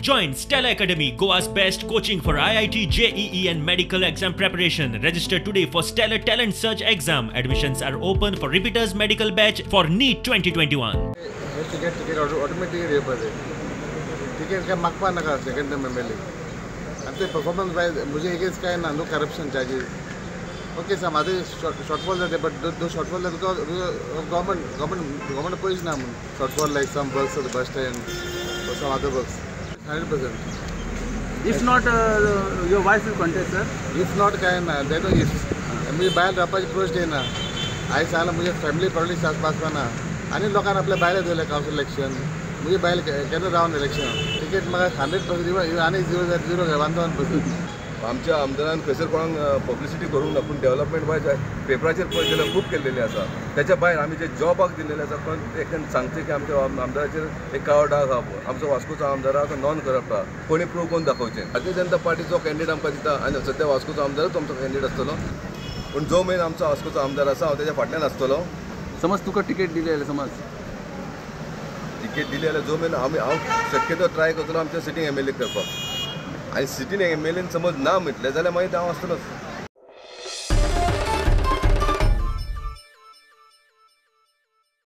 Join Stella Academy, Goa's best coaching for IIT, JEE and medical exam preparation. Register today for Stellar Talent Search exam. Admissions are open for repeaters medical batch for NEET 2021. Hey ticket ticket automatically येवपाचें, ticket काय मागपा नाका second term M L A. आनी ते performance wise म्हजे against काय ना, no corruption charges. Okay, some other shortfall जाते, बट दो शॉर्टफॉल जाता because government पयस ना म्हणून shortfall, like some works of the bus stand, some other works, 100%. If not, your wife will contest, sir? If not काय ना, that if म्हणजे बायल रावपाची प्रश्न येना. आयज सांगलां, म्हजे फॅमिली पॉलिटिक्स आसपाक ना आनी लोकांक आपल्या बायले दवरले कावन्सील इलेक्शन. म्हजी बायल केन्ना रावन इलेक्शन टिकेट म्हाका 100% आनी झिरो झिरो 1000%. आमच्या आमदारान खंयसर कोणाक पब्लिसिटी करूंक ना, पूण डेव्हलपमेंट वायज पेपराचेर पळयत जाल्यार खूब केल्लेली आसा. त्याच्या भायर आमी जे जॉबाक दिल्लेले आसा, कोण एकट्यान सांगचें की आमच्या आमदाराचेर एक काळो डाग आहा पळय, आमचो वास्कोचो आमदार आहा तो नॉन करप्ट आहा, कोणी प्रूव करून दाखोवचें. भारतीय जनता पार्टीचो कॅन्डिडेट आमकां दिता आनी सद्या वास्कोचो आमदारूच आमचो कॅन्डिडेट आसतलो. पूण जो मेरेन आमचो वास्कोचो आमदार आसा, हांव तेज्या फाटल्यान आसतलो. समज तुका तिकेट दिली जाल्यार समज तिकेट दिली जाल्यार जो मेरेन आमी, हांव शक्यतो ट्राय करतलो आमच्या सिटींग एम एल ए करपाक. आनी सिटींग एम एल एन समज ना म्हटलें जाल्यार मागीर हांव आसतलोच.